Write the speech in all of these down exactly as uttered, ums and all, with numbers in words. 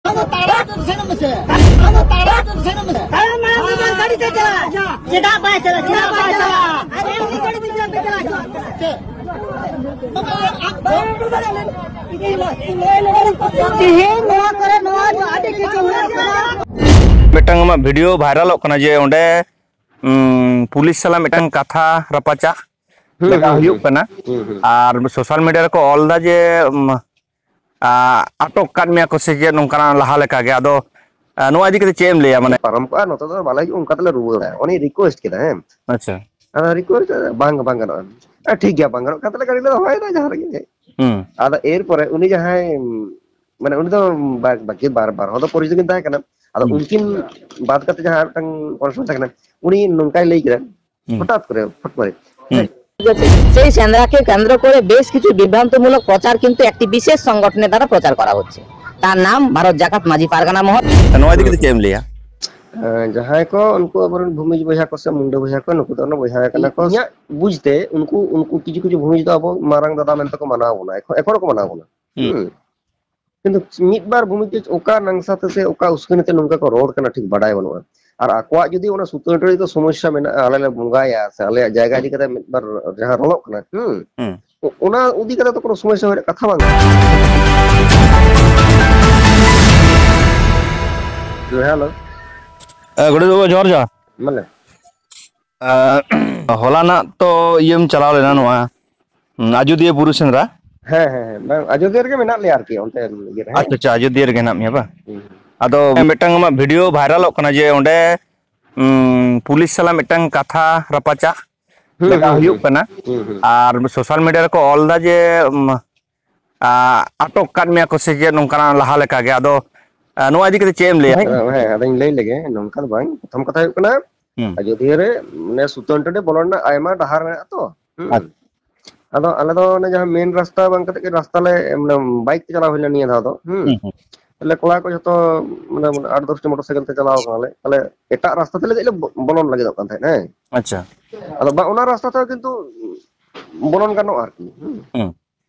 ᱟᱫᱚ ᱛᱟᱲᱟᱢ ᱛᱮ ᱥᱮᱱᱚᱜ ᱢᱮᱥᱮ᱾ ᱟᱫᱚ ᱛᱟᱲᱟᱢ ᱛᱮ ᱥᱮᱱᱚᱜ ᱢᱮᱥᱮ᱾ ᱛᱟᱲᱟᱢ ᱢᱟᱲᱟᱝ ᱛᱮ ᱜᱟᱹᱰᱤ ᱛᱮ ᱪᱟᱞᱟᱜ᱾ ᱪᱮᱫᱟᱜ ᱵᱟᱭ ᱪᱟᱞᱟᱜ? ᱪᱮᱫᱟᱜ ᱵᱟᱭ ᱪᱟᱞᱟᱜ? ᱟᱨ ᱮᱢᱱᱤ ᱜᱟᱹᱰᱤ ᱛᱮ ᱪᱟᱞᱟᱜ ᱯᱮ ᱪᱟᱞᱟᱜ ᱪᱚ᱾ ᱛᱮᱦᱮᱧ ᱱᱚᱣᱟ ᱠᱚᱨᱮ ᱱᱚᱣᱟ ᱫᱚ ᱟᱹᱰᱤ ᱠᱤᱪᱷᱩ ᱦᱩᱭᱩᱜ ᱠᱟᱱᱟ᱾ ᱢᱤᱫᱴᱟᱝ ᱟᱢᱟᱜ ᱵᱷᱤᱰᱤᱭᱳ ᱵᱷᱟᱭᱨᱟᱞᱚᱜ ᱠᱟᱱᱟ ᱡᱮ ᱚᱸᱰᱮ, ᱩᱸ, ᱯᱩᱞᱤᱥ ᱥᱟᱞᱟᱜ ᱢᱤᱫᱴᱟᱝ ᱠᱟᱛᱷᱟ ᱨᱟᱯᱟᱪᱟᱜ ᱦᱩᱸ, ᱞᱮᱠᱟ ᱦᱩᱸ, ᱦᱩᱭᱩᱜ ᱦᱩᱸ᱾ ᱠᱟᱱᱟ᱾ ᱦᱩᱸ, ᱦᱩᱸ᱾ ᱟᱨ ᱥᱳᱥᱟᱞ ᱢᱤᱰᱤᱭᱟ ᱨᱮᱠᱚ ᱚᱞ ᱮᱫᱟ ᱡᱮ, ᱩᱢ, ᱟ, ᱟᱴᱚᱠ ᱠᱟᱫ ᱢᱮᱭᱟ ᱠᱚ ᱥᱮ ᱪᱮᱫ, ᱱᱚᱝᱠᱟᱱᱟᱜ ᱞᱟᱦᱟ ᱞᱮᱠᱟ ᱜᱮ᱾ ᱟᱫᱚ, ᱟ, ᱱᱚᱣᱟ ᱤᱫᱤ ᱠᱟᱛᱮ ᱪᱮᱫ ᱮᱢ ᱞᱟᱹᱭᱟ? ᱢᱟᱱᱮ ᱯᱟᱨᱚᱢ ᱠᱚᱜᱼᱟ, ᱱᱚᱛᱮ ᱫᱚ ᱵᱟᱞᱮ ᱦᱤᱡᱩᱜ, ᱚᱱᱠᱟ ᱛᱮᱞᱮ ᱨᱩᱣᱟᱹᱲᱟ᱾ ᱩᱱᱤ ᱨᱤᱠᱣᱮᱥᱴ ᱠᱮᱫᱟ, ᱦᱮᱸ᱾ ᱟᱪᱪᱷᱟ᱾ ᱟᱫᱚ ᱨᱤᱠᱣᱮᱥᱴ ᱵᱟᱝ, ᱵᱟᱝ ᱜᱟᱱᱚᱜᱼᱟ᱾ ᱟ, ᱴᱷᱤᱠ ᱜᱮᱭᱟ, ᱵᱟᱝ ᱜᱟᱱᱚᱜ ᱠᱷᱟᱱ ᱛᱟᱦᱞᱮ ᱜᱟᱹᱰᱤ ᱞᱮ ᱫᱚᱦᱚᱭᱮᱫᱟ ᱡᱟᱦᱟᱸ ᱨᱮᱜᱮ᱾ ᱦᱩᱸ᱾ ᱟᱫᱚ ᱮᱨᱯᱚᱨᱮ ᱩᱱᱤ ᱡᱟᱦᱟᱸᱭ, ᱢᱟᱱᱮ ᱩᱱᱤ ᱫᱚ ᱵᱟ-, ᱵᱟᱠᱤ ᱵᱟᱨ, ᱵᱟᱨ ᱦᱚᱲ ᱫᱚ ᱯᱚᱨᱤᱪᱤᱛ ᱠᱤᱱ ᱛᱟᱦᱮᱸ ᱠᱟᱱᱟ᱾ ᱟᱫᱚ ᱦᱩᱸ᱾ ᱩᱱᱠᱤᱱ ᱵᱟᱫ ᱠᱟᱛᱮ ᱡᱟᱦᱟᱸ ᱢᱤᱫᱴᱟᱝ ᱠᱚᱱᱥᱴᱮᱵᱚᱞ ᱛᱟᱦᱮᱸ ᱠᱟᱱᱟ, ᱩᱱᱤ ᱱᱚᱝᱠᱟᱭ ᱞᱟᱹᱭ ᱠᱮᱫᱟ, ᱦᱩᱸ᱾ ᱦᱚᱴᱟᱛ ᱠᱚᱨᱮ, ᱯᱷᱚᱴ ᱠᱚᱨᱮ, হুম। সেই সেন্দ্রাকে কেন্দ্র করে বেশ কিছু বিভ্রান্তিমূলক প্রচার কিন্তু একটি বিশেষ সংগঠনের দ্বারা প্রচার করা হচ্ছে। তার নাম ভারত জাকাত মাঝি পারগানা মহল। ᱱᱚᱣᱟ ᱤᱫᱤ ᱠᱟᱛᱮ ᱪᱮᱫ ᱮᱢ ᱞᱟᱹᱭᱟ? ᱮᱸ, ᱡᱟᱦᱟᱸᱭ ᱠᱚ ᱩᱱᱠᱩ ᱟᱵᱚᱨᱮᱱ ᱵᱷᱩᱢᱤᱡᱽ ᱵᱚᱭᱦᱟ ᱠᱚ ᱥᱮ ᱢᱩᱱᱰᱟᱹ ᱵᱚᱭᱦᱟ ᱠᱚ, ᱱᱩᱠᱩ ᱫᱚ ᱚᱱᱟ ᱵᱚᱭᱦᱟ ᱠᱟᱱᱟ ᱠᱚ᱾ ᱤᱧᱟᱹᱜ ᱵᱩᱡᱽᱛᱮ ᱩᱱᱠᱩ, ᱩᱱᱠᱩ ᱠᱤᱪᱷᱩ ᱠᱤᱪᱷᱩ ᱵᱷᱩᱢᱤᱡᱽ ᱫᱚ ᱟᱵᱚ ᱢᱟᱨᱟᱝ ᱫᱟᱫᱟ ᱢᱮᱱᱛᱮ ᱠᱚ ᱢᱟᱱᱟᱣ ᱵᱚᱱᱟ, ᱮᱠᱷᱚᱱ, ᱮᱠᱷᱚᱱ ᱦᱚᱸᱠᱚ ᱢᱟᱱᱟᱣ ᱵᱚᱱᱟ᱾ ᱦᱩᱸ᱾ ᱦᱩᱸ᱾ ᱠᱤᱱᱛᱩ ᱢᱤᱫ ᱵᱟᱨ ᱵᱷᱩᱢᱤᱡᱽ ᱚᱠᱟ ᱱᱟᱝᱥᱟ ᱛᱮ ᱥᱮ ᱚᱠᱟ ᱩᱥᱠᱟᱹᱱᱤ ᱛᱮ ᱱᱚᱝᱠᱟ ᱠᱚ ᱨᱚᱲ ᱠᱟᱱᱟ, ᱴᱷᱤᱠ ᱵᱟᱰᱟᱭ ᱵᱟᱹᱱᱩᱜᱼᱟ᱾ ᱟᱨ ᱟᱠᱚᱣᱟᱜ ᱡᱩᱫᱤ ᱚᱱᱟ ᱥᱩᱛᱟᱹᱱ ᱴᱟᱺᱰᱤ ᱫᱚ ᱥᱚᱢᱚᱥᱥᱟ ᱢᱮᱱᱟᱜᱼᱟ, ᱟᱞᱮ ᱞᱮ ᱵᱚᱸᱜᱟᱭᱟ ᱥᱮ ᱟᱞᱮᱭᱟᱜ ᱡᱟᱭᱜᱟ ᱤᱫᱤ ᱠᱟᱛᱮ ᱢᱤᱫ ᱵᱟᱨ ᱡᱟᱦᱟᱸ ᱨᱚᱲᱚᱜ ᱠᱟᱱᱟ, ᱦᱩᱸ, ᱦᱩᱸ᱾ ᱚ-, ᱚᱱᱟ ᱤᱫᱤ ᱠᱟᱛᱮ ᱫᱚ ᱠᱳᱱᱳ ᱥᱚᱢᱚᱥᱥᱟ ᱦᱩᱭ ᱨᱮᱱᱟᱜ ᱠᱟᱛᱷᱟ ᱵᱟᱝ ᱠᱟᱱᱟ᱾ ᱦᱮᱞᱳ᱾ ᱮ, ᱜᱚᱰᱮᱛ ᱵᱟᱵᱟ, ᱡᱚᱦᱟᱨ, ᱡᱚᱦᱟᱨ᱾ ᱢᱟ ᱞᱟᱹᱭ᱾ ᱮ, ᱦᱚᱞᱟᱱᱟᱜ ᱛᱚ ᱤᱭᱟᱹᱢ ᱪᱟᱞᱟᱣ ᱞᱮᱱᱟ, ᱱᱚᱣᱟ, ᱦᱩᱸ, ᱟᱡᱚᱫᱤᱭᱟᱹ ᱵᱩᱨᱩ ᱥᱮᱸᱫᱽᱨᱟ᱾ ᱦᱮᱸ, ᱦᱮᱸ, ᱦᱮᱸ, ᱵᱟᱝ, ᱟᱡᱚᱫᱤᱭᱟᱹ ᱨᱮᱜᱮ ᱢᱮᱱᱟᱜ ᱞᱮᱭᱟ ᱟᱨᱠᱤ, ᱚᱱᱛᱮ ᱤᱭᱟᱹ ᱨᱮ, ᱦᱮᱸ᱾ ᱟᱪᱪᱷᱟ, ᱟᱪᱪᱷᱟ, ᱟᱡᱚᱫᱤᱭᱟᱹ ᱨᱮᱜᱮ ᱦᱮᱱᱟᱜ ᱢᱮᱭᱟ ᱵᱟᱝ? ᱦᱩᱸ, ᱦᱩᱸ᱾ ᱟᱫᱚ ᱢᱤᱫᱴᱟᱝ ᱟᱢᱟᱜ ᱵᱷᱤᱰᱤᱭᱳ ᱵᱷᱟᱭᱨᱟᱞᱚᱜ ᱠᱟᱱᱟ ᱡᱮ ᱚᱸᱰᱮ, ᱩᱸ, ᱯᱩᱞᱤᱥ ᱥᱟᱞᱟᱜ ᱢᱤᱫᱴᱟᱝ ᱠᱟᱛᱷᱟ ᱨᱟᱯᱟᱪᱟᱜ ᱦᱩᱸ, ᱞᱮᱠᱟ ᱦᱩᱸ, ᱦᱩᱭᱩᱜ ᱦᱩᱸ᱾ ᱠᱟᱱᱟ᱾ ᱦᱩᱸ, ᱦᱩᱸ᱾ ᱟᱨ ᱥᱳᱥᱟᱞ ᱢᱤᱰᱤᱭᱟ ᱨᱮᱠᱚ ᱚᱞ ᱮᱫᱟ ᱡᱮ, ᱩᱸ, ᱟ, ᱟᱴᱚᱠ ᱠᱟᱫ ᱢᱮᱭᱟ ᱠᱚ ᱥᱮ ᱪᱮᱫ, ᱱᱚᱝᱠᱟᱱᱟᱜ ᱞᱟᱦᱟ ᱞᱮᱠᱟ ᱜᱮ᱾ ᱟᱫᱚ, ᱟ, ᱱᱚᱣᱟ ᱤᱫᱤ ᱠᱟᱛᱮ ᱪᱮᱫ ᱮᱢ ᱞᱟᱹᱭᱟ? ᱦᱮᱸ, ᱦᱮᱸ, ᱟᱫᱚᱧ ᱞᱟᱹᱭ ᱞᱮᱜᱮ, ᱱᱚᱝᱠᱟ ᱫᱚ ᱵᱟᱝ᱾ ᱯᱨᱚᱛᱷᱚᱢ ᱠᱟᱛᱷᱟ ᱦᱩᱭᱩᱜ ᱠᱟᱱᱟ, ᱦᱩᱸ᱾ ᱟᱡᱚᱫᱤᱭᱟᱹ ᱨᱮ, ᱢᱟᱱᱮ, ᱥᱩᱛᱟᱹᱱ ᱴᱟᱺᱰᱤ ᱵᱚᱞᱚᱱ ᱨᱮᱱᱟᱜ ᱟᱭᱢᱟ ᱰᱟᱦᱟᱨ ᱢᱮᱱᱟᱜᱼᱟ ᱛᱚ᱾ ᱦᱩᱸ᱾ ᱟᱪᱪᱷᱟ᱾ ᱟᱫᱚ ᱟᱞᱮ ᱫᱚ ᱚᱱᱮ ᱡᱟᱦᱟᱸ ᱢᱮᱱ ᱨᱟᱥᱛᱟ ᱵᱟᱝ ᱠᱟᱛᱮ ᱜᱮ ᱨᱟᱥᱛᱟ ᱞᱮ, ᱢᱟᱱᱮ, ᱵᱟᱭᱤᱠ ᱛᱮ ᱪᱟᱞᱟᱣ ᱦᱩᱭ ᱞᱮᱱᱟ ᱱᱤᱭᱟᱹ ᱫᱷᱟᱣ ᱫᱚ᱾ ᱦᱩᱸ᱾ ᱦᱩᱸ, ᱦᱩᱸ᱾ ᱛᱟᱦᱞᱮ ᱠᱚᱲᱟ ᱠᱚ ᱡᱷᱚᱛᱚ, ᱢᱟᱱᱮ, ᱟᱴ ᱫᱚᱥᱴᱤ ᱢᱚᱴᱚᱨ ᱥᱟᱭᱠᱮᱞ ᱛᱮ ᱪᱟᱞᱟᱣ ᱠᱟᱱᱟᱞᱮ᱾ ᱛᱟᱦᱞᱮ ᱮᱴᱟᱜ ᱨᱟᱥᱛᱟ ᱛᱮ ᱞᱟᱹᱜᱤᱫ ᱞᱮ ᱵᱚ-, ᱵᱚᱞᱚᱱ ᱞᱟᱹᱜᱤᱫᱚᱜ ᱠᱟᱱ ᱛᱟᱦᱮᱸᱫ, ᱦᱮᱸ᱾ ᱟᱪᱪᱷᱟ᱾ ᱟᱫᱚ ᱵᱟ-, ᱚᱱᱟ ᱨᱟᱥᱛᱟ ᱛᱮᱦᱚᱸ ᱠᱤᱱᱛᱩ ᱵᱚᱞᱚᱱ ᱜᱟᱱᱚᱜᱼᱟ ᱟᱨᱠᱤ᱾ ᱦᱩᱸ᱾ ᱦᱩᱸ᱾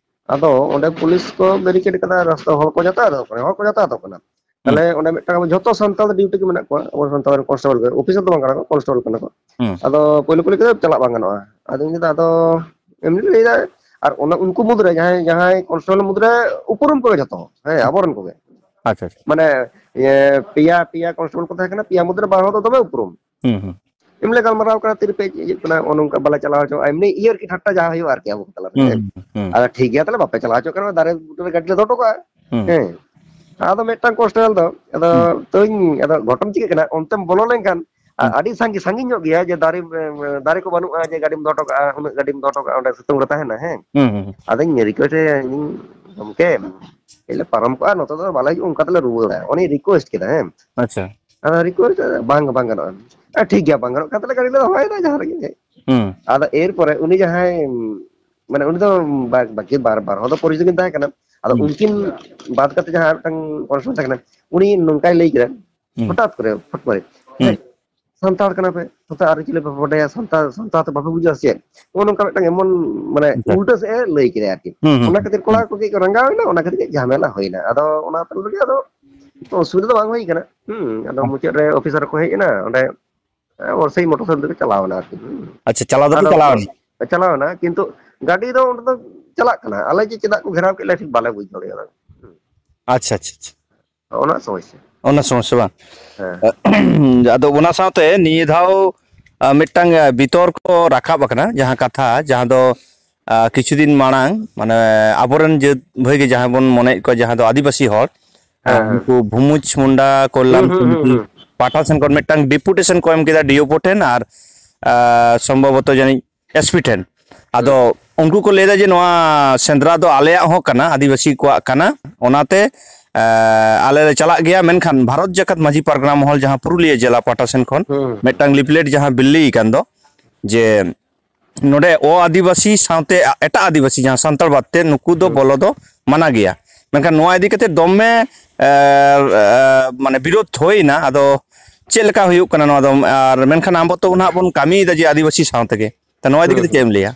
ᱟᱫᱚ ᱚᱸᱰᱮ ᱯᱩᱞᱤᱥ ᱠᱚ ᱵᱮᱨᱤᱠᱮᱰ ᱠᱟᱫᱟ ᱨᱟᱥᱛᱟ, ᱦᱚᱲ ᱠᱚ ᱡᱟᱛᱟᱭᱟᱛᱚᱜ ᱠᱟᱱᱟ, ᱦᱚᱲ ᱠᱚ ᱡᱟᱛᱟᱭᱟᱛᱚᱜ ᱠᱟᱱᱟ᱾ ᱛᱟᱦᱞᱮ ᱚᱸᱰᱮ ᱢᱤᱫᱴᱟᱝ ᱟᱵᱚ ᱡᱷᱚᱛᱚ ᱥᱟᱱᱛᱟᱲ ᱫᱚ ᱰᱤᱭᱩᱴᱤ ᱜᱮ ᱢᱮᱱᱟᱜ ᱠᱚᱣᱟ, ᱟᱵᱚ ᱥᱟᱱᱛᱟᱲ ᱨᱮᱱ ᱠᱚᱱᱥᱴᱮᱵᱚᱞ ᱜᱮ, ᱚᱯᱷᱤᱥᱟᱨ ᱫᱚ ᱵᱟᱝ ᱠᱟᱱᱟ ᱠᱚ, ᱠᱚᱱᱥᱴᱮᱵᱚᱞ ᱠᱟᱱᱟ ᱠᱚ᱾ ᱦᱩᱸ᱾ ᱟᱫᱚ ᱯᱳᱭᱞᱳ ᱯᱳᱭᱞᱳ ᱠᱚᱫᱚ ᱪᱟᱞᱟᱜ ᱵᱟᱝ ᱜᱟᱱᱚᱜᱼᱟ᱾ ᱟᱫᱚ ᱤᱧ ᱞᱟᱹᱭᱫᱟ, ᱟᱫᱚ ᱮᱢᱱᱤ ᱞᱟᱹᱭᱫᱟ, ᱟᱨ ᱚᱱᱟ ᱩᱱᱠᱩ ᱢᱩᱫᱽᱨᱮ ᱡᱟᱦᱟᱸᱭ, ᱡᱟᱦᱟᱸᱭ ᱠᱚᱱᱥᱴᱮᱵᱚᱞ ᱢᱩᱫᱽᱨᱮ ᱩᱯᱨᱩᱢ ᱠᱚᱜᱮ ᱡᱷᱚᱛᱚ, ᱦᱮᱸ, ᱟᱵᱚᱨᱮᱱ ᱠᱚᱜᱮ᱾ ᱟᱪᱪᱷᱟ, ᱟᱪᱪᱷᱟ᱾ ᱢᱟᱱᱮ, ᱤᱭᱟᱹ, ᱯᱮᱭᱟ, ᱯᱮᱭᱟ ᱠᱚᱱᱥᱴᱮᱵᱚᱞ ᱠᱚ ᱛᱟᱦᱮᱸ ᱠᱟᱱᱟ, ᱯᱮᱭᱟ ᱢᱩᱫᱽᱨᱮ ᱵᱟᱨ ᱦᱚᱲ ᱫᱚ ᱫᱚᱢᱮ ᱩᱯᱨᱩᱢ᱾ ᱦᱩᱸ, ᱦᱩᱸ᱾ ᱮᱢᱱᱤ ᱜᱟᱞᱢᱟᱨᱟᱣ ᱠᱟᱱᱟ, ᱛᱤᱨᱮᱯᱮ ᱦᱤᱡᱩᱜ ᱠᱟᱱᱟ, ᱱᱚᱜᱼᱚ ᱱᱚᱝᱠᱟ ᱵᱟᱞᱮ ᱪᱟᱞᱟᱣ ᱦᱚᱪᱚᱣᱟᱜᱼᱟ, ᱮᱢᱱᱤ ᱤᱭᱟᱹ ᱟᱨᱠᱤ, ᱴᱷᱟᱴᱴᱟ ᱡᱟᱦᱟᱸ ᱦᱩᱭᱩᱜᱼᱟ ᱟᱨᱠᱤ ᱟᱵᱚ ᱠᱚ ᱛᱟᱞᱟᱨᱮ, ᱦᱩᱸ, ᱦᱮᱸ᱾ ᱦᱩᱸ, ᱦᱩᱸ᱾ ᱟᱫᱚ ᱴᱷᱤᱠ ᱜᱮᱭᱟ, ᱛᱟᱦᱞᱮ ᱵᱟᱯᱮ ᱪᱟᱞᱟᱣ ᱦᱚᱪᱚᱜ ᱠᱟᱱᱟ, ᱫᱟᱨᱮ ᱵᱩᱴᱟᱹ ᱨᱮ ᱜᱟᱹᱰᱤ ᱞᱮ ᱫᱚᱦᱚ ᱦᱚᱴᱚ ᱠᱟᱜᱼᱟ᱾ ᱦᱩᱸ᱾ ᱦᱮᱸ᱾ ᱟᱫᱚ ᱢᱤᱫᱴᱟᱝ ᱠᱚᱱᱥᱴᱮᱵᱚᱞ ᱫᱚ, ᱟᱫᱚ ᱦᱩᱸ᱾ ᱛᱚᱧ, ᱟᱫᱚ ᱜᱷᱚᱴᱚᱱ ᱪᱤᱠᱟᱹᱜ ᱠᱟᱱᱟ, ᱚᱱᱛᱮᱢ ᱵᱚᱞᱚ ᱞᱮᱱᱠᱷᱟᱱ, ᱟ-, ᱦᱩᱸ᱾ ᱟᱹᱰᱤ ᱥᱟᱺᱜᱤᱧ, ᱥᱟᱺᱜᱤᱧ ᱧᱚᱜ ᱜᱮᱭᱟ, ᱡᱮ ᱫᱟᱨᱮ, ᱮ, ᱫᱟᱨᱮ ᱠᱚ ᱵᱟᱹᱱᱩᱜᱼᱟ, ᱡᱮ ᱜᱟᱹᱰᱤᱢ ᱫᱚᱦᱚ ᱦᱚᱴᱚ ᱠᱟᱜᱼᱟ, ᱩᱱᱟᱹᱜ ᱜᱟᱹᱰᱤᱢ ᱫᱚᱦᱚ ᱦᱚᱴᱚ ᱠᱟᱜᱼᱟ, ᱚᱸᱰᱮ ᱥᱤᱛᱩᱝ ᱨᱮ ᱛᱟᱦᱮᱱᱟ, ᱦᱮᱸ᱾ ᱦᱩᱸ, ᱦᱩᱸ, ᱦᱩᱸ᱾ ᱟᱫᱚᱧ ᱨᱤᱠᱩᱭᱮᱥᱴ ᱮᱭᱟ, ᱤᱧ, "ᱜᱚᱢᱠᱮ, ᱞᱮ ᱯᱟᱨᱚᱢ ᱠᱚᱜᱼᱟ, ᱱᱚᱛᱮ ᱫᱚ ᱵᱟᱞᱮ ᱦᱤᱡᱩᱜᱼᱟ, ᱚᱱᱠᱟ ᱛᱮᱞᱮ ᱨᱩᱣᱟᱹᱲᱟ", ᱚᱱᱮᱧ ᱨᱤᱠᱩᱭᱮᱥᱴ ᱠᱮᱫᱟ, ᱦᱮᱸ᱾ ᱟᱪᱪᱷᱟ᱾ ᱟᱫᱚ ᱨᱤᱠᱩᱭᱮᱥᱴ, "ᱵᱟᱝ, ᱵᱟᱝ ᱜᱟᱱᱚᱜᱼᱟ", "ᱴᱷᱤᱠ ᱜᱮᱭᱟ, ᱵᱟᱝ ᱜᱟᱱᱚᱜ ᱠᱷᱟᱱ ᱛᱟᱦᱞᱮ ᱜᱟᱹᱰᱤ ᱞᱮ ᱫᱚᱦᱚᱭᱮᱫᱟ ᱡᱟᱦᱟᱸ ᱨᱮᱜᱮ", ᱦᱮᱸ᱾ ᱦᱩᱸ᱾ ᱟᱫᱚ ᱮᱨᱯᱚᱨᱮ ᱩᱱᱤ ᱡᱟᱦᱟᱸᱭ, ᱢᱟᱱᱮ, ᱩᱱᱤ ᱫᱚ ᱵᱟ-, ᱵᱟᱠᱤ ᱵᱟᱨ, ᱵᱟᱨ ᱦᱚᱲ ᱫᱚ ᱯᱚᱨᱤᱪᱤᱛ ᱠᱤᱱ ᱛᱟᱦᱮᱸ ᱠᱟᱱᱟ᱾ ᱟᱫᱚ ᱦᱩᱸ᱾ ᱩᱱᱠᱤᱱ ᱵᱟᱫ ᱠᱟᱛᱮ ᱡᱟᱦᱟᱸ ᱟᱨ ᱢᱤᱫᱴᱟᱝ ᱠᱚᱱᱥᱴᱮᱵᱚᱞ ᱛᱟᱦᱮᱸ ᱠᱟᱱᱟ, ᱩᱱᱤ ᱱᱚᱝᱠᱟᱭ ᱞᱟᱹᱭ ᱠᱮᱫᱟ, ᱦᱩᱸ᱾ ᱦᱚᱴᱟᱛ ᱠᱚᱨᱮ, ᱯᱷᱚᱴ ᱠᱚᱨᱮ, ᱦᱩᱸ᱾ "ᱦᱮᱸ, ᱥᱟᱱᱛᱟᱲ ᱠᱟᱱᱟ ᱯᱮ, ᱥᱟᱱᱛᱟᱲ ᱟᱹᱨᱤᱪᱟᱹᱞᱤ ᱵᱟᱯᱮ ᱵᱟᱰᱟᱭᱟ, ᱥᱟᱱᱛᱟᱲ, ᱥᱟᱱᱛᱟᱲ ᱛᱮ ᱵᱟᱯᱮ ᱵᱩᱡᱷᱟᱹᱣᱟ ᱥᱮ ᱪᱮᱫ?" ᱱᱚᱜᱼᱚ ᱱᱚᱝᱠᱟ ᱢᱤᱫᱴᱟᱝ ᱮᱢᱚᱱ, ᱢᱟᱱᱮ, ᱟᱪᱪᱷᱟ᱾ ᱩᱞᱴᱟᱹ ᱥᱮᱫ ᱮ ᱞᱟᱹᱭ ᱠᱮᱫᱟ ᱟᱨᱠᱤ᱾ ᱦᱩᱸ, ᱦᱩᱸ, ᱚᱱᱟ ᱦᱩᱸ, ᱠᱷᱟᱹᱛᱤᱨ ᱠᱚᱲᱟ ᱦᱩᱸ᱾ ᱠᱚ ᱠᱟᱹᱡ ᱠᱚ ᱨᱟᱸᱜᱟᱣ ᱮᱱᱟ, ᱚᱱᱟ ᱠᱷᱟᱹᱛᱤᱨ ᱠᱟᱹᱡ ᱡᱷᱟᱢᱮᱞᱟ ᱦᱩᱭᱱᱟ᱾ ᱟᱫᱚ ᱚᱱᱟ ᱛᱟᱞᱟ ᱨᱮᱜᱮ ᱟᱫᱚ ᱚᱥᱩᱵᱤᱫᱷᱟ ᱫᱚ ᱵᱟᱝ ᱦᱩᱭ ᱠᱟᱱᱟ᱾ ᱦᱩᱸ, ᱟᱫᱚ ᱦᱩᱸ᱾ ᱢᱩᱪᱟᱹᱫ ᱨᱮ ᱚᱯᱷᱤᱥᱟᱨ ᱠᱚ ᱦᱮᱡ ᱮᱱᱟ ᱚᱸᱰᱮ, ᱮ, ᱥᱮᱭ ᱢᱚᱴᱚᱨ ᱥᱟᱭᱠᱮᱞ ᱛᱮᱠᱚ ᱪᱟᱞᱟᱣ ᱮᱱᱟ ᱟᱨᱠᱤ᱾ ᱦᱩᱸ᱾ ᱟᱪᱪᱷᱟ, ᱪᱟᱞᱟᱣ ᱫᱚᱠᱚ ᱟᱫᱚ ᱪᱟᱞᱟᱣ ᱮᱱᱟ? ᱪᱟᱞᱟᱣ ᱮᱱᱟ, ᱠᱤᱱᱛᱩ ᱜᱟᱹᱰᱤ ᱫᱚ ᱚᱸᱰᱮ ᱫᱚ ᱪᱟᱞᱟᱜ ᱠᱟᱱᱟ᱾ ᱟᱞᱮ ᱡᱮ ᱪᱮᱫᱟᱜ ᱠᱚ ᱜᱷᱮᱨᱟᱣ ᱠᱮᱫ ᱞᱮᱭᱟ, ᱴᱷᱤᱠ ᱵᱟᱞᱮ ᱵᱩᱡᱽ ᱫᱟᱲᱮᱭᱟᱫᱟ᱾ ᱦᱩᱸ᱾ ᱟᱪᱪᱷᱟ, ᱟᱪᱪᱷᱟ, ᱟᱪᱪᱷᱟ᱾ ᱚᱱᱟ ᱥᱚᱢᱚᱥᱥᱟ᱾ ᱚᱱᱟ ᱥᱚᱢᱚᱥᱥᱟ ᱵᱟᱝ? ᱦᱮᱸ᱾ ᱟᱫᱚ ᱚᱱᱟ ᱥᱟᱶᱛᱮ ᱱᱤᱭᱟᱹ ᱫᱷᱟᱣ, ᱟ, ᱢᱤᱫᱴᱟᱝ, ᱟ, ᱵᱤᱛᱚᱨᱠᱚ ᱨᱟᱠᱟᱵ ᱟᱠᱟᱱᱟ, ᱡᱟᱦᱟᱸ ᱠᱟᱛᱷᱟ, ᱡᱟᱦᱟᱸ ᱫᱚ, ᱟ, ᱠᱤᱪᱷᱩ ᱫᱤᱱ ᱢᱟᱲᱟᱝ, ᱢᱟᱱᱮ, ᱟᱵᱚᱨᱮᱱ ᱡᱟᱹᱛ ᱵᱷᱟᱹᱭ ᱜᱮ ᱡᱟᱦᱟᱸ ᱵᱚᱱ ᱢᱚᱱᱮᱭᱮᱫ ᱠᱚᱣᱟ, ᱡᱟᱦᱟᱸ ᱫᱚ ᱟᱹᱫᱤᱵᱟᱹᱥᱤ ᱦᱚᱲ, ᱟ, ᱦᱮᱸ, ᱦᱮᱸ᱾ ᱩᱱᱠᱩ ᱵᱷᱩᱢᱩᱡᱽ ᱢᱩᱱᱰᱟ ᱠᱚᱞᱭᱟᱱ ᱦᱩᱸ, ᱦᱩᱸ, ᱦᱩᱸ, ᱥᱚᱢᱤᱛᱤ ᱦᱩᱸ᱾ ᱯᱟᱦᱴᱟ ᱥᱮᱱ ᱠᱷᱚᱱ ᱢᱤᱫᱴᱟᱝ ᱰᱮᱯᱩᱴᱮᱥᱚᱱ ᱠᱚ ᱮᱢ ᱠᱮᱫᱟ ᱰᱤ ᱳ ᱯᱳ ᱴᱷᱮᱱ, ᱟᱨ, ᱟ, ᱥᱚᱢᱵᱷᱚᱵᱚᱛᱚ ᱡᱟᱹᱱᱤᱡ ᱮᱥ ᱯᱤ ᱴᱷᱮᱱ᱾ ᱟᱫᱚ ᱦᱩᱸ᱾ ᱩᱱᱠᱩ ᱠᱚ ᱞᱟᱹᱭᱫᱟ ᱡᱮ ᱱᱚᱣᱟ ᱥᱮᱸᱫᱽᱨᱟ ᱫᱚ ᱟᱞᱮᱭᱟᱜ ᱦᱚᱸ ᱠᱟᱱᱟ, ᱟᱹᱫᱤᱵᱟᱹᱥᱤ ᱠᱚᱣᱟᱜ ᱠᱟᱱᱟ, ᱚᱱᱟᱛᱮ, ᱮ, ᱟᱞᱮ ᱞᱮ ᱪᱟᱞᱟᱜ ᱜᱮᱭᱟ, ᱢᱮᱱᱠᱷᱟᱱ ᱵᱷᱟᱨᱚᱛ ᱡᱟᱠᱟᱛ ᱢᱟᱹᱡᱷᱤ ᱯᱟᱨᱜᱟᱱᱟ ᱢᱚᱦᱚᱞ ᱡᱟᱦᱟᱸ ᱯᱩᱨᱩᱞᱤᱭᱟᱹ ᱡᱮᱞᱟ ᱯᱟᱦᱴᱟ ᱥᱮᱱ ᱠᱷᱚᱱ ᱦᱩᱸ᱾ ᱢᱤᱫᱴᱟᱝ ᱞᱤᱯᱷᱞᱮᱴ ᱡᱟᱦᱟᱸ ᱵᱤᱞᱤ ᱟᱠᱟᱱ ᱫᱚ, ᱡᱮ ᱱᱚᱰᱮ ᱚ ᱟᱹᱫᱤᱵᱟᱹᱥᱤ ᱥᱟᱶᱛᱮ ᱮᱴᱟᱜ ᱟᱹᱫᱤᱵᱟᱹᱥᱤ ᱡᱟᱦᱟᱸ ᱥᱟᱱᱛᱟᱲ ᱵᱟᱫ ᱛᱮ ᱱᱩᱠᱩ ᱫᱚ ᱦᱩᱸ᱾ ᱵᱚᱞᱚ ᱫᱚ ᱢᱟᱱᱟ ᱜᱮᱭᱟ᱾ ᱢᱮᱱᱠᱷᱟᱱ ᱱᱚᱣᱟ ᱤᱫᱤ ᱠᱟᱛᱮ ᱫᱚᱢᱮ, ᱮ, ᱮ, ᱢᱟᱱᱮ ᱵᱤᱨᱳᱫ ᱦᱩᱭᱱᱟ᱾ ᱟᱫᱚ ᱪᱮᱫ ᱞᱮᱠᱟ ᱦᱩᱭᱩᱜ ᱠᱟᱱᱟ ᱱᱚᱣᱟ ᱫᱚ? ᱟᱨ ᱢᱮᱱᱠᱷᱟᱱ ᱟᱵᱚ ᱛᱚ ᱱᱟᱦᱟᱜ ᱵᱚᱱ ᱠᱟᱹᱢᱤᱭᱮᱫᱟ ᱡᱮ ᱟᱹᱫᱤᱵᱟᱹᱥᱤ ᱥᱟᱶ ᱛᱮᱜᱮ᱾ ᱛᱚ ᱱᱚᱣᱟ ᱤᱫᱤ ᱦᱩᱸ, ᱠᱟᱛᱮ ᱪᱮᱫ ᱦᱩᱸ᱾ ᱮᱢ ᱞᱟᱹᱭᱟ?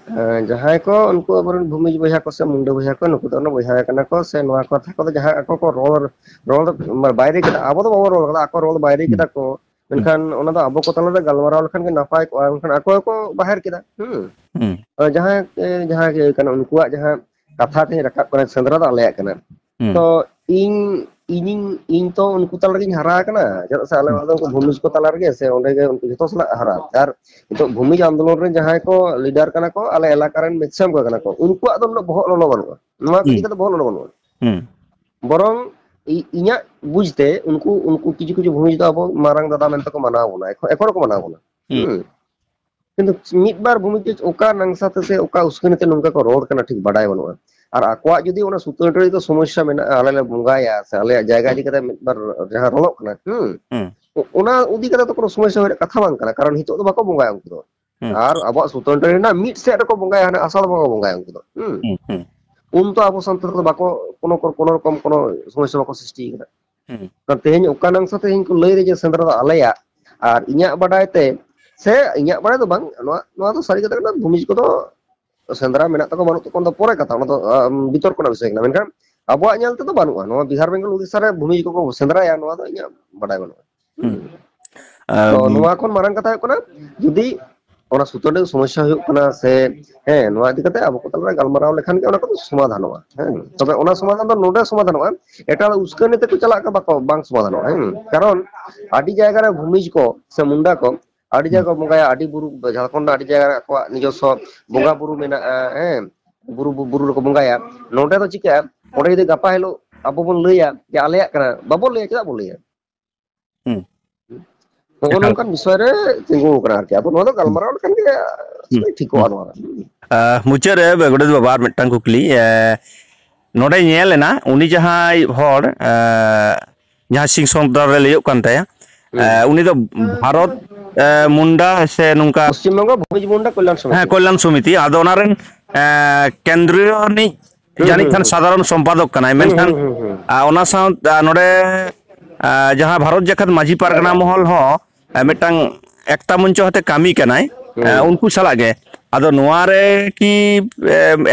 ᱦᱮᱸ, ᱡᱟᱦᱟᱸᱭ ᱠᱚ ᱩᱱᱠᱩ ᱟᱵᱚᱨᱮᱱ ᱵᱷᱩᱢᱤᱡᱽ ᱵᱚᱭᱦᱟ ᱠᱚ ᱥᱮ ᱢᱩᱱᱰᱟᱹ ᱵᱚᱭᱦᱟ ᱠᱚ, ᱱᱩᱠᱩ ᱫᱚ ᱚᱱᱟ ᱵᱚᱭᱦᱟ ᱠᱟᱱᱟ ᱠᱚ ᱥᱮ ᱱᱚᱣᱟ ᱠᱟᱛᱷᱟ ᱠᱚᱫᱚ ᱡᱟᱦᱟᱸ ᱟᱠᱚ ᱠᱚ ᱨᱚᱲ, ᱨᱚᱲ ᱵᱟᱭᱨᱮ ᱠᱮᱫᱟ, ᱟᱵᱚ ᱫᱚ ᱵᱟᱵᱚᱱ ᱨᱚᱲ ᱠᱟᱫᱟ, ᱟᱠᱚ ᱨᱚᱲ ᱵᱟᱭᱨᱮ ᱠᱮᱫᱟ ᱠᱚ, ᱢᱮᱱᱠᱷᱟᱱ ᱚᱱᱟ ᱫᱚ ᱟᱵᱚ ᱠᱚ ᱛᱟᱞᱟᱨᱮ ᱜᱟᱞᱢᱟᱨᱟᱣ ᱞᱮᱠᱷᱟᱱ ᱜᱮ ᱱᱟᱯᱟᱭ ᱠᱚᱜᱼᱟ, ᱢᱮᱱᱠᱷᱟᱱ ᱟᱠᱚ ᱜᱮᱠᱚ ᱵᱟᱦᱮᱨ ᱠᱮᱫᱟ᱾ ᱦᱩᱸ᱾ ᱦᱩᱸ᱾ ᱟᱨ ᱡᱟᱦᱟᱸᱭ, ᱮ, ᱡᱟᱦᱟᱸ ᱜᱮ ᱠᱟᱱᱟ, ᱩᱱᱠᱩᱣᱟᱜ ᱡᱟᱦᱟᱸ ᱠᱟᱛᱷᱟ ᱛᱮᱦᱮᱧ ᱨᱟᱠᱟᱵ ᱠᱟᱱᱟ, ᱥᱮᱸᱫᱽᱨᱟ ᱫᱚ ᱟᱞᱮᱭᱟᱜ ᱠᱟᱱᱟ᱾ ᱦᱩᱸ᱾ ᱛᱚ ᱤᱧ, ᱤᱧᱤᱧ, ᱤᱧ ᱛᱚ ᱩᱱᱠᱩ ᱛᱟᱞᱟ ᱨᱮᱜᱤᱧ ᱦᱟᱨᱟ ᱟᱠᱟᱱᱟ, ᱪᱮᱫᱟᱜ ᱥᱮ ᱟᱞᱮ ᱦᱩᱸ᱾ ᱚᱲᱟᱜ ᱫᱚ ᱩᱱᱠᱩ ᱵᱷᱩᱢᱤᱡᱽ ᱠᱚ ᱛᱟᱞᱟ ᱨᱮᱜᱮ ᱥᱮ ᱚᱸᱰᱮ ᱜᱮ ᱩᱱᱠᱩ ᱡᱷᱚᱛᱚ ᱥᱟᱞᱟᱜ ᱦᱟᱨᱟ᱾ ᱟᱨ ᱱᱤᱛᱚᱜ ᱵᱷᱩᱢᱤᱡᱽ ᱟᱱᱫᱳᱞᱚᱱ ᱨᱮᱱ ᱡᱟᱦᱟᱸᱭ ᱠᱚ ᱞᱤᱰᱟᱨ ᱠᱟᱱᱟ ᱠᱚ, ᱟᱞᱮ ᱮᱞᱟᱠᱟ ᱨᱮᱱ ᱢᱮᱠᱥᱤᱢᱟᱢ ᱠᱚ ᱠᱟᱱᱟ ᱠᱚ, ᱩᱱᱠᱩᱣᱟᱜ ᱫᱚ ᱩᱱᱟᱹᱜ ᱵᱚᱦᱚᱜ ᱞᱚᱞᱚ ᱵᱟᱹᱱᱩᱜᱼᱟ, ᱱᱚᱣᱟ ᱠᱚ ᱤᱫᱤ ᱦᱩᱸ᱾ ᱠᱟᱛᱮ ᱵᱚᱦᱚᱜ ᱞᱚᱞᱚ ᱵᱟᱹᱱᱩᱜᱼᱟ᱾ ᱦᱩᱸ᱾ ᱵᱚᱨᱚᱝ ᱤ-, ᱤᱧᱟᱹᱜ ᱵᱩᱡᱽᱛᱮ ᱩᱱᱠᱩ, ᱩᱱᱠᱩ ᱠᱤᱪᱷᱩ ᱠᱤᱪᱷᱩ ᱵᱷᱩᱢᱤᱡᱽ ᱫᱚ ᱟᱵᱚ ᱢᱟᱨᱟᱝ ᱫᱟᱫᱟ ᱢᱮᱱᱛᱮ ᱠᱚ ᱢᱟᱱᱟᱣ ᱵᱚᱱᱟ, ᱮᱠᱷᱚᱱ, ᱮᱠᱷᱚᱱ ᱦᱚᱸᱠᱚ ᱢᱟᱱᱟᱣ ᱵᱚᱱᱟ᱾ ᱦᱩᱸ᱾ ᱦᱩᱸ᱾ ᱠᱤᱱᱛᱩ ᱢᱤᱫ ᱵᱟᱨ ᱵᱷᱩᱢᱤᱡᱽ ᱚᱠᱟ ᱱᱟᱝᱥᱟ ᱛᱮ ᱥᱮ ᱚᱠᱟ ᱩᱥᱠᱟᱹᱱᱤ ᱛᱮ ᱱᱚᱝᱠᱟ ᱠᱚ ᱨᱚᱲ ᱠᱟᱱᱟ, ᱴᱷᱤᱠ ᱵᱟᱰᱟᱭ ᱵᱟᱹᱱᱩᱜᱼᱟ᱾ ᱟᱨ ᱟᱠᱚᱣᱟᱜ ᱡᱩᱫᱤ ᱚᱱᱟ ᱥᱩᱛᱟᱹᱱ ᱴᱟᱺᱰᱤ ᱫᱚ ᱥᱚᱢᱚᱥᱥᱟ ᱢᱮᱱᱟᱜᱼᱟ, ᱟᱞᱮ ᱞᱮ ᱵᱚᱸᱜᱟᱭᱟ ᱥᱮ ᱟᱞᱮᱭᱟᱜ ᱡᱟᱭᱜᱟ ᱤᱫᱤ ᱠᱟᱛᱮ ᱢᱤᱫ ᱵᱟᱨ ᱡᱟᱦᱟᱸ ᱨᱚᱲᱚᱜ ᱠᱟᱱᱟ, ᱦᱩᱸ, ᱦᱩᱸ᱾ ᱚ-, ᱚᱱᱟ ᱤᱫᱤ ᱠᱟᱛᱮ ᱫᱚ ᱠᱳᱱᱳ ᱥᱚᱢᱚᱥᱥᱟ ᱦᱩᱭ ᱨᱮᱱᱟᱜ ᱠᱟᱛᱷᱟ ᱵᱟᱝ ᱠᱟᱱᱟ, ᱠᱟᱨᱚᱱ ᱱᱤᱛᱚᱜ ᱫᱚ ᱵᱟᱠᱚ ᱵᱚᱸᱜᱟᱭᱟ ᱩᱱᱠᱩ ᱫᱚ᱾ ᱦᱩᱸ᱾ ᱟᱨ ᱟᱵᱚᱣᱟᱜ ᱥᱩᱛᱟᱹᱱ ᱴᱟᱺᱰᱤ ᱨᱮᱱᱟᱜ ᱢᱤᱫ ᱥᱮᱫ ᱨᱮᱠᱚ ᱵᱚᱸᱜᱟᱭᱟ, ᱦᱟᱱᱮ ᱟᱥᱟᱲ ᱵᱚᱸᱜᱟ ᱠᱚ ᱵᱚᱸᱜᱟᱭᱟ ᱩᱱᱠᱩ ᱫᱚ᱾ ᱦᱩᱸ᱾ ᱦᱩᱸ, ᱦᱩᱸ᱾ ᱩᱱ ᱛᱚ ᱟᱵᱚ ᱥᱟᱱᱛᱟᱲ ᱠᱚᱫᱚ ᱵᱟᱠᱚ, ᱠᱳᱱᱳ, ᱠᱳᱱᱳ ᱨᱚᱠᱚᱢ ᱠᱳᱱᱳ ᱥᱚᱢᱚᱥᱥᱟ ᱵᱟᱠᱚ ᱥᱨᱤᱥᱴᱤ ᱠᱟᱫᱟ᱾ ᱦᱩᱸ᱾ ᱠᱟᱨᱚᱱ ᱛᱮᱦᱮᱧ ᱚᱠᱟ ᱱᱟᱝᱥᱟ ᱛᱮᱦᱮᱧ ᱠᱚ ᱞᱟᱹᱭ ᱫᱟ ᱡᱮ ᱥᱮᱸᱫᱽᱨᱟ ᱫᱚ ᱟᱞᱮᱭᱟᱜ, ᱟᱨ ᱤᱧᱟᱹᱜ ᱵᱟᱰᱟᱭ ᱛᱮ, ᱥᱮ ᱤᱧᱟᱹᱜ ᱵᱟᱰᱟᱭ ᱫᱚ ᱵᱟᱝ, ᱱᱚᱣᱟ, ᱱᱚᱣᱟ ᱫᱚ ᱥᱟᱹᱨᱤ ᱠᱟᱛᱷᱟ ᱠᱟᱱᱟ, ᱵᱷᱩᱢᱤᱡᱽ ᱠᱚᱫᱚ ᱥᱮᱸᱫᱽᱨᱟ ᱢᱮᱱᱟᱜ ᱛᱟᱠᱚ ᱵᱟᱹᱱᱩᱜ ᱛᱟᱠᱚ, ᱚᱱᱟ ᱫᱚ ᱯᱚᱨᱮ ᱠᱟᱛᱷᱟ, ᱚᱱᱟ ᱫᱚ, ᱟᱢ, ᱵᱤᱛᱚᱨᱠᱚ ᱨᱮᱱᱟᱜ ᱵᱤᱥᱚᱭ ᱠᱟᱱᱟ᱾ ᱢᱮᱱᱠᱷᱟᱱ ᱟᱵᱚᱣᱟᱜ ᱧᱮᱞ ᱛᱮᱫᱚ ᱵᱟᱹᱱᱩᱜᱼᱟ, ᱱᱚᱣᱟ ᱵᱤᱦᱟᱨ, ᱵᱮᱝᱜᱚᱞ, ᱩᱲᱤᱥᱥᱟ ᱨᱮ ᱵᱷᱩᱢᱤᱡᱽ ᱠᱚᱠᱚ ᱥᱮᱸᱫᱽᱨᱟᱭᱟ, ᱱᱚᱣᱟ ᱫᱚ ᱤᱧᱟᱹᱜ ᱵᱟᱰᱟᱭ ᱵᱟᱹᱱᱩᱜᱼᱟ᱾ ᱦᱩᱸ᱾ ᱦᱩᱸ᱾ ᱛᱚ ᱟᱢ, ᱱᱚᱣᱟ ᱠᱷᱚᱱ ᱢᱟᱨᱟᱝ ᱠᱟᱛᱷᱟ ᱦᱩᱭᱩᱜ ᱠᱟᱱᱟ, ᱡᱩᱫᱤ ᱚᱱᱟ ᱥᱩᱛᱟᱹᱱ ᱨᱮ ᱥᱚᱢᱚᱥᱥᱟ ᱦᱩᱭᱩᱜ ᱠᱟᱱᱟ ᱥᱮ, ᱦᱮᱸ, ᱱᱚᱣᱟ ᱤᱫᱤ ᱠᱟᱛᱮ ᱟᱵᱚ ᱠᱚ ᱛᱟᱞᱟᱨᱮ ᱜᱟᱞᱢᱟᱨᱟᱣ ᱞᱮᱠᱷᱟᱱ ᱜᱮ ᱚᱱᱟ ᱠᱚᱫᱚ ᱥᱚᱢᱟᱫᱷᱟᱱᱚᱜᱼᱟ᱾ ᱦᱮᱸ, ᱛᱚᱵᱮ ᱚᱱᱟ ᱥᱚᱢᱟᱫᱷᱟᱱ ᱫᱚ ᱱᱚᱰᱮ ᱥᱚᱢᱟᱫᱷᱟᱱᱚᱜᱼᱟ, ᱮᱴᱟᱜ ᱩᱥᱠᱟᱹᱱᱤ ᱛᱮᱠᱚ ᱪᱟᱞᱟᱜ ᱠᱷᱟᱱ ᱵᱟᱠᱚ, ᱵᱟᱝ ᱥᱚᱢᱟᱫᱷᱟᱱᱚᱜᱼᱟ᱾ ᱦᱮᱸ, ᱠᱟᱨᱚᱱ ᱟᱹᱰᱤ ᱡᱟᱭᱜᱟ ᱨᱮ ᱵᱷᱩᱢᱤᱡᱽ ᱠᱚ ᱥᱮ ᱢᱩᱱᱰᱟ ᱠᱚ ᱟᱹᱰᱤ ᱡᱟᱭᱜᱟ ᱠᱚ ᱵᱚᱸᱜᱟᱭᱟ, ᱟᱹᱰᱤ ᱵᱩᱨᱩ, ᱡᱷᱟᱲᱠᱷᱚᱸᱰ ᱨᱮᱱᱟᱜ ᱟᱹᱰᱤ ᱡᱟᱭᱜᱟ ᱨᱮ ᱟᱠᱚᱣᱟᱜ ᱱᱤᱡᱚᱥᱥᱚ ᱵᱚᱸᱜᱟ ᱵᱩᱨᱩ ᱢᱮᱱᱟᱜᱼᱟ᱾ ᱦᱮᱸ, ᱵᱩᱨᱩ, ᱵᱩ-, ᱵᱩᱨᱩ ᱨᱮᱠᱚ ᱵᱚᱸᱜᱟᱭᱟ᱾ ᱱᱚᱰᱮ ᱫᱚ ᱪᱤᱠᱟᱹᱜᱼᱟ, ᱚᱸᱰᱮ ᱡᱩᱫᱤ ᱜᱟᱯᱟ ᱦᱤᱞᱳᱜ ᱟᱵᱚ ᱵᱚᱱ ᱞᱟᱹᱭᱟ ᱡᱮ ᱟᱞᱮᱭᱟᱜ ᱠᱟᱱᱟ, ᱵᱟᱵᱚᱱ ᱞᱟᱹᱭᱟ, ᱪᱮᱫᱟᱜ ᱵᱚᱱ ᱞᱟᱹᱭᱟ? ᱦᱩᱸ᱾ ᱱᱚᱜᱼᱚ ᱮᱠᱟᱞ᱾ ᱱᱚᱝᱠᱟᱱ ᱵᱤᱥᱚᱭ ᱨᱮ ᱛᱤᱸᱜᱩ ᱟᱠᱟᱱᱟ ᱟᱨᱠᱤ᱾ ᱟᱵᱚ ᱱᱚᱣᱟ ᱫᱚ ᱦᱩᱸ᱾ ᱜᱟᱞᱢᱟᱨᱟᱣ ᱞᱮᱠᱷᱟᱱ ᱜᱮ ᱦᱩᱸ᱾ ᱴᱷᱤᱠᱚᱜᱼᱟ ᱦᱩᱸ᱾ ᱱᱚᱣᱟ ᱫᱚ᱾ ᱟᱸ, ᱢᱩᱪᱟᱹᱫ ᱨᱮ ᱜᱚᱰᱮᱛ ᱵᱟᱵᱟ ᱟᱨ ᱢᱤᱫᱴᱟᱝ ᱠᱩᱠᱞᱤ, ᱮᱸ, ᱱᱚᱰᱮ ᱧᱮᱞ ᱮᱱᱟ ᱩᱱᱤ ᱡᱟᱦᱟᱸᱭ ᱦᱚᱲ, ᱮᱸ, ᱡᱟᱦᱟᱸ ᱥᱤᱝ ᱥᱚᱱᱫᱚᱨ ᱨᱮ ᱞᱟᱹᱭᱚᱜ ᱠᱟᱱ ᱛᱟᱭᱟ, ᱦᱩᱸ᱾ ᱮᱸ, ᱩᱱᱤ ᱫᱚ ᱵᱷᱟᱨᱚᱛ, ᱮᱸ, ᱢᱩᱱᱰᱟ ᱥᱮ ᱱᱚᱝᱠᱟ ᱯᱚᱥᱪᱤᱢ ᱵᱚᱝᱜᱚ ᱵᱷᱩᱢᱤᱡᱽ ᱢᱩᱱᱰᱟ ᱠᱚᱞᱭᱟᱱ ᱥᱚᱢᱤᱛᱤ᱾ ᱦᱮᱸ, ᱠᱚᱞᱭᱟᱱ ᱥᱚᱢᱤᱛᱤ᱾ ᱟᱫᱚ ᱚᱱᱟ ᱨᱮᱱ, ᱮᱸ, ᱠᱮᱱᱫᱨᱤᱭᱚ ᱨᱤᱱᱤᱡ ᱦᱩᱸ, ᱡᱟᱹᱱᱤᱡ ᱦᱩᱸ, ᱠᱷᱟᱱ ᱦᱩᱸ᱾ ᱥᱟᱫᱷᱟᱨᱚᱱ ᱥᱚᱢᱯᱟᱫᱚᱠ ᱠᱟᱱᱟᱭ, ᱦᱩᱸ, ᱢᱮᱱᱠᱷᱟᱱ, ᱦᱩᱸ, ᱦᱩᱸ, ᱦᱩᱸ᱾ ᱟ, ᱚᱱᱟ ᱥᱟᱶ, ᱟ, ᱱᱚᱰᱮ, ᱟ, ᱡᱟᱦᱟᱸ ᱵᱷᱟᱨᱚᱛ ᱡᱟᱠᱟᱛ ᱢᱟᱹᱡᱷᱤ ᱯᱟᱨᱜᱟᱱᱟ ᱢᱚᱦᱚᱞ ᱦᱚᱸ, ᱟ, ᱢᱤᱫᱴᱟᱝ ᱮᱠᱛᱟ ᱢᱚᱧᱪᱚ ᱦᱟᱛᱮ ᱠᱟᱹᱢᱤ ᱠᱟᱱᱟᱭ, ᱟ, ᱦᱩᱸ᱾ ᱩᱱᱠᱩ ᱥᱟᱞᱟᱜ ᱜᱮ᱾ ᱟᱫᱚ ᱱᱚᱣᱟ ᱨᱮ ᱠᱤ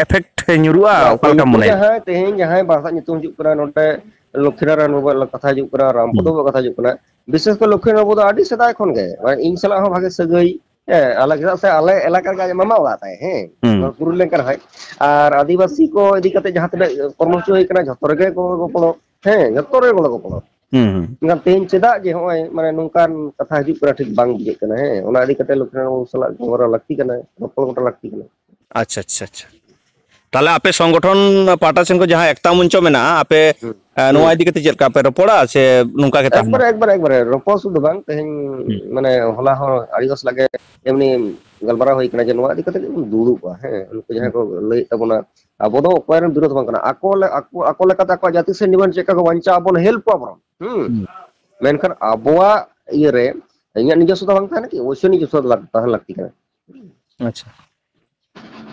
ᱮᱯᱷᱮᱠᱴ ᱧᱩᱨᱩᱜᱼᱟ? ᱵᱟᱝ, ᱚᱠᱟ ᱞᱮᱠᱟᱢ ᱩᱱᱠᱩ ᱢᱚᱱᱮᱭᱟ? ᱡᱟᱦᱟᱸᱭ ᱛᱮᱦᱮᱧ ᱡᱟᱦᱟᱸᱭ ᱵᱟᱥᱟᱜ ᱧᱩᱛᱩᱢ ᱦᱤᱡᱩᱜ ᱠᱟᱱᱟ, ᱱᱚᱰᱮ ᱞᱚᱠᱠᱷᱤᱱᱟᱨᱟᱭᱚᱱ ᱵᱟᱵᱩᱣᱟᱜ ᱠᱟᱛᱷᱟ ᱦᱤᱡᱩᱜ ᱠᱟᱱᱟ, ᱨᱟᱢᱯᱚᱫᱚ ᱦᱩᱸ᱾ ᱵᱟᱵᱩᱣᱟᱜ ᱠᱟᱛᱷᱟ ᱦᱤᱡᱩᱜ ᱠᱟᱱᱟ, ᱵᱤᱥᱮᱥ ᱠᱚᱨᱮ ᱞᱚᱠᱠᱷᱤᱱᱟᱨᱟᱭᱚᱱ ᱵᱟᱵᱩ ᱫᱚ ᱟᱹᱰᱤ ᱥᱮᱫᱟᱭ ᱠᱷᱚᱱ ᱜᱮ, ᱢᱟᱱᱮ, ᱤᱧ ᱥᱟᱞᱟᱜ ᱦᱚᱸ ᱵᱷᱟᱜᱮ ᱥᱟᱹᱜᱟᱹᱭ, ᱦᱮᱸ, ᱟᱞᱮ, ᱪᱮᱫᱟᱜ ᱥᱮ ᱟᱞᱮ ᱮᱞᱟᱠᱟ ᱨᱮᱜᱮ ᱟᱡ ᱢᱟᱢᱟ ᱚᱲᱟᱜ ᱛᱟᱭ, ᱦᱮᱸ, ᱦᱩᱸ᱾ ᱱᱚᱣᱟ ᱯᱩᱨᱩᱞᱤᱭᱟᱹ ᱨᱮᱱ ᱠᱟᱱ ᱨᱮᱦᱚᱸᱭ᱾ ᱟᱨ ᱟᱹᱫᱤᱵᱟᱹᱥᱤ ᱠᱚ ᱤᱫᱤ ᱠᱟᱛᱮ ᱡᱟᱦᱟᱸ ᱛᱤᱱᱟᱹᱜ ᱠᱚᱨᱢᱚᱥᱩᱪᱤ ᱦᱩᱭ ᱠᱟᱱᱟ, ᱡᱷᱚᱛᱚ ᱨᱮᱜᱮ ᱜᱚᱲᱚ ᱜᱚᱯᱚᱲᱚ, ᱦᱮᱸ, ᱡᱷᱚᱛᱚ ᱨᱮᱜᱮ ᱜᱚᱲᱚ ᱜᱚᱯᱚᱲᱚ᱾ ᱦᱩᱸ, ᱦᱩᱸ᱾ ᱢᱮᱱᱠᱷᱟᱱ ᱛᱮᱦᱮᱧ ᱪᱮᱫᱟᱜ ᱡᱮ ᱦᱚᱸᱜᱼᱚᱭ, ᱢᱟᱱᱮ, ᱱᱚᱝᱠᱟᱱ ᱠᱟᱛᱷᱟ ᱦᱤᱡᱩᱜ ᱠᱟᱱᱟ, ᱴᱷᱤᱠ ᱵᱟᱝ ᱵᱩᱡᱷᱟᱹᱜ ᱠᱟᱱᱟ, ᱦᱮᱸ, ᱚᱱᱟ ᱤᱫᱤ ᱠᱟᱛᱮ ᱞᱚᱠᱠᱷᱤᱱᱟᱨᱟᱭᱚᱱ ᱵᱟᱵᱩ ᱥᱟᱞᱟᱜ ᱜᱟᱞᱢᱟᱨᱟᱣ ᱞᱟᱹᱠᱛᱤ ᱠᱟᱱᱟ, ᱨᱚᱯᱚᱲ ᱜᱚᱴᱟ ᱞᱟᱹᱠᱛᱤ ᱠᱟᱱᱟ᱾ ᱟᱪᱪᱷᱟ, ᱟᱪᱪᱷᱟ, ᱟᱪᱪᱷᱟ᱾ ᱛᱟᱦᱚᱞᱮ ᱟᱯᱮ ᱥᱚᱝᱜᱚᱴᱷᱚᱱ ᱯᱟᱦᱴᱟ ᱥᱮᱱ ᱠᱷᱚᱱ ᱡᱟᱦᱟᱸ ᱮᱠᱛᱟ ᱢᱚᱧᱪᱚ ᱢᱮᱱᱟᱜᱼᱟ, ᱟᱯᱮ, ᱦᱩᱸ᱾ ᱮ, ᱱᱚᱣᱟ ᱦᱩᱸ᱾ ᱤᱫᱤ ᱠᱟᱛᱮ ᱪᱮᱫ ᱞᱮᱠᱟ ᱯᱮ ᱨᱚᱯᱚᱲᱟ ᱥᱮ ᱱᱚᱝᱠᱟ ᱜᱮ ᱛᱟᱦᱮᱱᱟ? ᱮᱠᱵᱟᱨᱮ, ᱮᱠᱵᱟᱨᱮ, ᱮᱠᱵᱟᱨᱮ᱾ ᱨᱚᱯᱚᱲ ᱥᱩᱫᱷᱩ ᱵᱟᱝ, ᱛᱮᱦᱮᱧ, ᱦᱩᱸ᱾ ᱢᱟᱱᱮ, ᱦᱚᱞᱟ ᱦᱚᱸ ᱟᱹᱰᱤ ᱫᱚᱥ ᱞᱟᱜᱮ ᱮᱢᱱᱤ ᱜᱟᱞᱢᱟᱨᱟᱣ ᱦᱩᱭ ᱠᱟᱱᱟ ᱡᱮ ᱱᱚᱣᱟ ᱤᱫᱤ ᱠᱟᱛᱮ ᱜᱮᱵᱚᱱ ᱫᱩᱲᱩᱵᱼᱟ, ᱦᱮᱸ᱾ ᱩᱱᱠᱩ ᱡᱟᱦᱟᱸᱭ ᱦᱩᱸ᱾ ᱠᱚ ᱞᱟᱹᱭᱮᱫ ᱛᱟᱵᱚᱱᱟ, ᱟᱵᱚ ᱫᱚ ᱚᱠᱚᱭ ᱨᱮᱱ ᱵᱤᱨᱳᱫᱷ ᱵᱟᱝ ᱠᱟᱱᱟ᱾ ᱟᱠᱚ ᱞᱮ-, ᱟᱠᱚ, ᱟᱠᱚ ᱞᱮᱠᱟᱛᱮ ᱟᱠᱚᱣᱟᱜ ᱡᱟᱹᱛᱤ ᱥᱮ ᱰᱤᱢᱟᱱᱰ ᱪᱮᱫ ᱞᱮᱠᱟ ᱠᱚ ᱵᱟᱧᱪᱟᱣᱟ, ᱟᱵᱚ ᱦᱮᱞᱯ ᱠᱚᱣᱟ ᱵᱚᱱ᱾ ᱦᱩᱸ᱾ ᱦᱩᱸ᱾ ᱢᱮᱱᱠᱷᱟᱱ ᱟᱵᱚᱣᱟᱜ ᱤᱭᱟᱹ ᱨᱮ ᱤᱧᱟᱹᱜ ᱱᱤᱡᱚᱥᱥᱚ ᱫᱚ ᱵᱟᱝ ᱛᱟᱦᱮᱱᱟ ᱠᱤ? ᱚᱵᱚᱥᱥᱳᱭ ᱱᱤᱡᱚᱥᱥᱚ ᱫᱚ ᱞᱟᱠ-, ᱛᱟᱦᱮᱱ ᱞᱟᱹᱠᱛᱤ ᱠᱟᱱᱟ᱾ ᱟᱪᱪᱷᱟ᱾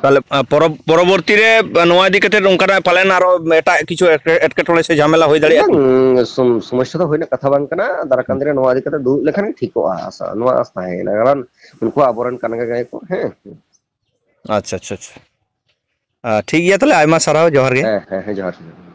ᱛᱟᱦᱞᱮ, ᱟ, ᱯᱚᱨᱚᱵ-, ᱯᱚᱨᱚᱵᱚᱨᱛᱤ ᱨᱮ, ᱟ, ᱱᱚᱣᱟ ᱤᱫᱤ ᱠᱟᱛᱮ ᱚᱱᱠᱟᱱᱟᱜ ᱯᱟᱞᱮᱱ ᱟᱨᱚ ᱮᱴᱟᱜ ᱠᱤᱪᱷᱩ ᱮᱴᱠᱮ-, ᱮᱴᱠᱮᱴᱚᱬᱮ ᱥᱮ ᱡᱷᱟᱢᱮᱞᱟ ᱦᱩᱭ ᱫᱟᱲᱮᱭᱟᱜᱼᱟ ᱠᱤ? ᱵᱟᱝ, ᱥᱚᱢ-, ᱥᱚᱢᱚᱥᱥᱟ ᱫᱚ ᱦᱩᱭ ᱨᱮᱱᱟᱜ ᱠᱟᱛᱷᱟ ᱵᱟᱝ ᱠᱟᱱᱟ᱾ ᱫᱟᱨᱟᱭ ᱠᱟᱱ ᱦᱩᱸ᱾ ᱫᱤᱱ ᱨᱮ ᱱᱚᱣᱟ ᱤᱫᱤ ᱠᱟᱛᱮ ᱫᱩᱲᱩᱵ ᱞᱮᱠᱷᱟᱱ ᱜᱮ ᱴᱷᱤᱠᱚᱜᱼᱟ, ᱟᱥᱟ, ᱱᱚᱣᱟ ᱟᱥ ᱛᱟᱦᱮᱸᱭᱮᱱᱟ᱾ ᱠᱟᱨᱚᱱ ᱩᱱᱠᱩ ᱟᱵᱚᱨᱮᱱ ᱠᱟᱱ ᱜᱮᱭᱟ ᱠᱚ, ᱦᱮᱸ᱾ ᱟᱪᱪᱷᱟ, ᱟᱪᱪᱷᱟ, ᱟᱪᱪᱷᱟ᱾ ᱟ, ᱴᱷᱤᱠ ᱜᱮᱭᱟ, ᱛᱟᱦᱞᱮ ᱟᱭᱢᱟ ᱥᱟᱨᱦᱟᱣ, ᱡᱚᱦᱟᱨ ᱜᱮ᱾ ᱦᱮᱸ, ᱦᱮᱸ, ᱦᱮᱸ, ᱡᱚᱦᱟᱨ ᱜᱮ᱾